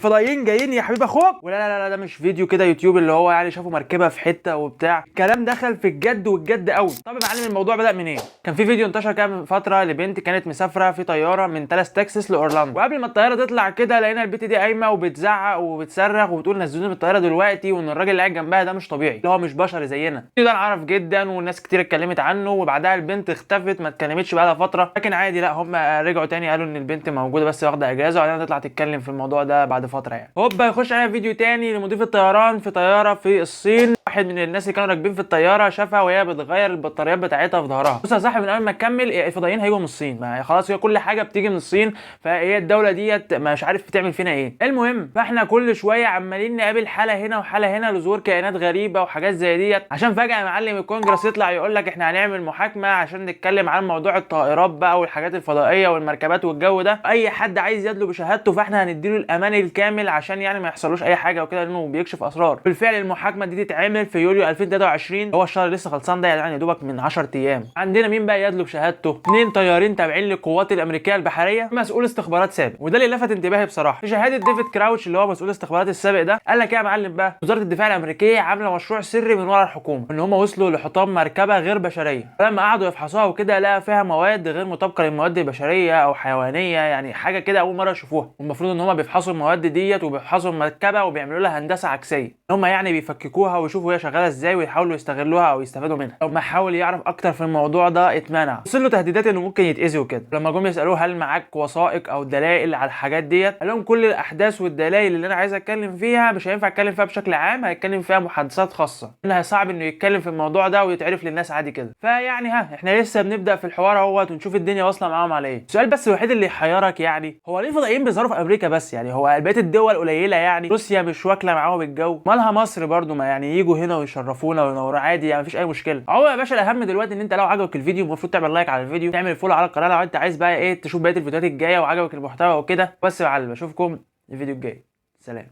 فضائيين جايين يا حبيب اخوك. ولا لا لا لا، ده مش فيديو كده يوتيوب اللي هو يعني شافوا مركبة في حتة وبتاع، الكلام دخل في الجد والجد قوي. طب يا معلم الموضوع بدا منين؟ كان في فيديو انتشر كده من فترة لبنت كانت مسافرة في طيارة من دالاس تكساس لاورلاندو، وقبل ما الطيارة تطلع كده لقينا البت دي قايمة وبتزعق وبتصرخ وبتقول نزلوني من الطيارة دلوقتي، وان الراجل اللي قاعد جنبها ده مش طبيعي، اللي هو مش بشري زينا. الفيديو ده انعرف جدا والناس كتير اتكلمت عنه، وبعدها البنت اختفت ما اتكلمتش بقالها فترة، لكن عادي لا هم رجعوا تاني قالوا ان البنت موجودة بس واخده اجازه، وبعدين تطلع تتكلم في الموضوع ده بعد فترة يعني. هوبا يخش علينا فيديو تاني لمضيف الطيران في طيارة في الصين، واحد من الناس اللي كانوا راكبين في الطيارة شافها وهي بتغير البطاريات بتاعتها في ظهرها. بص يا صاحبي، من قبل ما تكمل، الفضائيين هيجوا من الصين، ما خلاص هي كل حاجة بتيجي من الصين، فهي الدولة ديت مش عارف بتعمل فينا ايه. المهم فاحنا كل شوية عمالين نقابل حاله هنا وحاله هنا لظهور كائنات غريبة وحاجات زي ديت، عشان فجاة يا معلم الكونجرس يطلع يقول لك احنا هنعمل محاكمة عشان نتكلم عن موضوع الطائرات بقى والحاجات الفضائية والمركبات والجو ده. اي حد عايز يدلو بشهادته فاحنا هنديله الامان الكامل عشان يعني ما يحصلوش اي حاجة وكده، لانه بيكشف اسرار. بالفعل المحاكمة دي تتعمل في يوليو 2023، هو الشهر لسه خلصان ده يعني يا دوبك من 10 ايام. عندنا مين بقى يدلو بشهادته؟ اثنين طيارين تابعين للقوات الامريكية البحرية، مسؤول استخبارات سابق، وده اللي لفت انتباهي بصراحة في شهادة ديفيد كراوتش اللي هو مسؤول استخبارات السابق ده. قال لك ايه يا معلم بقى؟ وزارة الدفاع الامريكية عامله مشروع سري من ورا الحكومة، ان هم وصلوا لحطام مركبة غير بشرية، لما قعدوا يفحصوها وكده لقى فيها مواد غير مطابقه للمواد البشرية او حيوانية، يعني حاجة كده اول مرة يشوفوها. والمفروض ان هم بيفحصوا المواد ديت وبيفحصوا المركبة وبيعملوا لها هندسة عكسية، هم يعني بيفككوها ويشوفوا هي شغالة ازاي ويحاولوا يستغلوها او يستفادوا منها. لو ما حاول يعرف اكتر في الموضوع ده اتمنع، وصل له تهديدات انه ممكن يتاذي وكده. لما جم يسالوه هل معاك وثائق او دلائل على الحاجات ديت، قال لهم كل الاحداث والدلائل اللي انا عايز اتكلم فيها مش هينفع اتكلم فيها بشكل عام، هيتكلم فيها محادثات خاصة، انها صعب انه يتكلم في الموضوع ده ويتعرف للناس عادي كده. فيعني ها احنا لسه بنبدا في الحوار اهوت ونشوف الدنيا واصله معاهم على ايه. السؤال بس الوحيد اللي يحيرك يعني هو ليه الفضائيين بيظهروا في امريكا بس؟ يعني هو بقية الدول قليله يعني؟ روسيا مش واكله معاهم الجو؟ مالها مصر برضو؟ ما يعني يجوا هنا ويشرفونا وينوروا عادي، يعني مفيش اي مشكلة. عموما يا باشا الاهم دلوقتي ان انت لو عجبك الفيديو المفروض تعمل like على الفيديو، تعمل follow على القناة لو انت عايز بقى ايه تشوف بقية الفيديوهات الجاية وعجبك المحتوى وكده. بس يا معلم اشوفكم الفيديو الجاي، سلام.